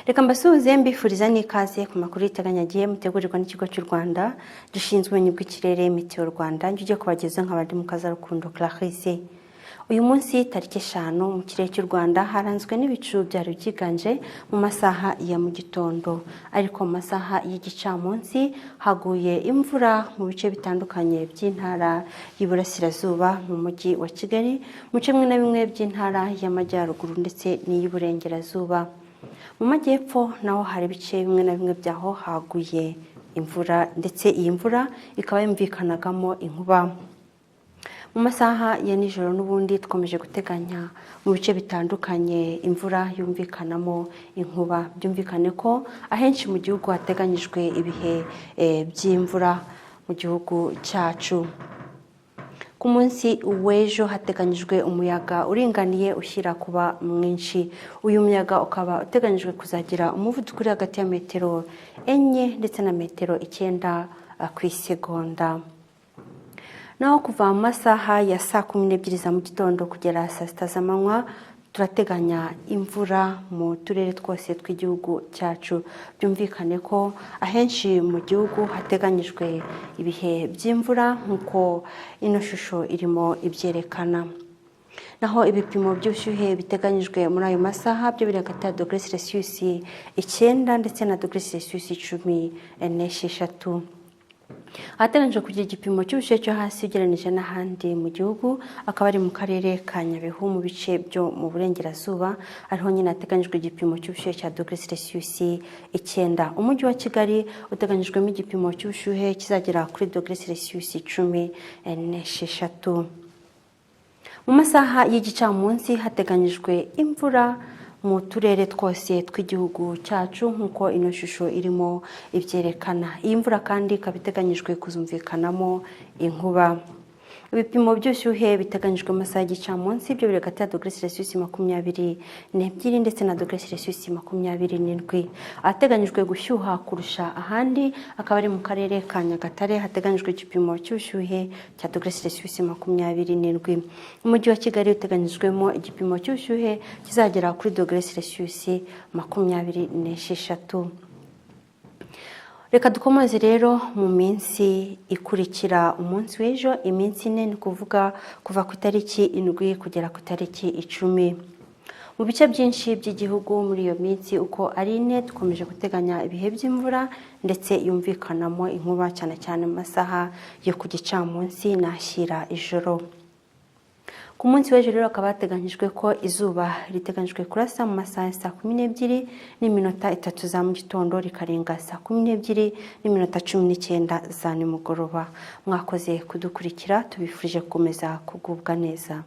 Reka mbasuhuze, mbifuriza n'ikaze ku makuru y'iteganyagihe mutegurirwa n'ikigo cy'u Rwanda gishinzwe ubumenyi bw'ikirere, Meteo Rwanda. Njye ujye kubagezaho nkaba ndi Mukazarukundo Clarisse. Uyu munsi tariki 5, mu kirere cy'u Rwanda haranzwe n'ibicu byari byiganje mu masaha ya mu gitondo, ariko mu masaha y'igicamunsi haguye imvura mu bice bitandukanye by'intara y'Iburasirazuba, mu mujyi wa Kigali, mu bice bimwe na bimwe by'intara y'Amajyaruguru ndetse n'iy'Iburengerazuba. Mu majyepfo naho hari ibice bimwe na bimwe byaho haguye imvura, ndetse iyi mvura ikaba yumvikanagamo inkuba. Mu masaha ya nijoro n'ubundi dukomeje guteganya mu bice bitandukanye imvura yumvikanamo inkuba. Byumvikane ko ahenshi mu gihugu hateganyijwe ibihe by'imvura mu gihugu cyacu. Ku munsi w'ejo hateganyijwe umuyaga uringaniye ushyira kuba mwinshi. Uyu muyaga ukaba uteganyijwe kuzagira umuvuduko uri hagati ya metero 4 ndetse na metero 9 ku isegonda. Naho kuva mu masaha ya saa 12 za mu gitondo kugera saa 6 z'amanywa, turateganya imvura mu turere twose tw'igihugu cyacu. Byumvikane ko ahenshi mu gihugu hateganyijwe ibihe by'imvura nk'uko ino shusho irimo ibyerekana. Naho ibipimo by'ubushyuhe biteganyijwe muri ayo masaha byo biri hagati ya dogere Celsius 9 ndetse na dogere Celsius 16. Ahateganyijwe kugira igipimo cy'ubushyuhe cyo hasi ugereranyije n'ahandi mu gihugu akaba ari mu karere ka Nyabihu, mu bice byo mu burengerazuba, ariho nyine hateganyijwe igipimo cy'ubushyuhe cya dogere Celsius 9. Umujyi wa Kigali uteganyijwemo igipimo cy'ubushyuhe kizagera kuri dogere Celsius 16. Mu masaha y'igicamunsi hateganyijwe imvura mu turere twose tw'igihugu cyacu nk'uko ino shusho irimo ibyerekana. Iyi mvura kandi ikaba iteganyijwe kuzumvikanamo inkuba. Ibipimo by'ubushyuhe biteganyijwe mu masaha y'igicamunsi byo biri hagati ya dogere Celsius 22 ndetse na dogere Celsius 27. Ahateganyijwe gushyuha kurusha ahandi akaba ari mu karere ka Nyagatare, hateganyijwe igipimo cy'ubushyuhe cya dogere Celsius 27. Umujyi wa Kigali uteganyijwemo igipimo cy'ubushyuhe kizagera kuri dogere Celsius 26. Reka dukomeze rero mu minsi ikurikira umunsi w'ejo, iminsi 4, ni ukuvuga kuva ku itariki 7 kugera ku itariki 10. Mu bice byinshi by'igihugu muri iyo minsi uko ari 4, dukomeje guteganya ibihe by'imvura ndetse yumvikanamo inkuba, cyane cyane mu masaha yo ku gicamunsi n'ashyira ijoro. Ku munsi w'ejo rero hakaba hateganyijwe ko izuba riteganyijwe kurasa mu masaha ya saa 12 n'iminota 3 za mu gitondo, rikarenga saa 12 n'iminota 19 za nimugoroba. Mwakoze kudukurikira, tubifurije gukomeza kugubwa neza.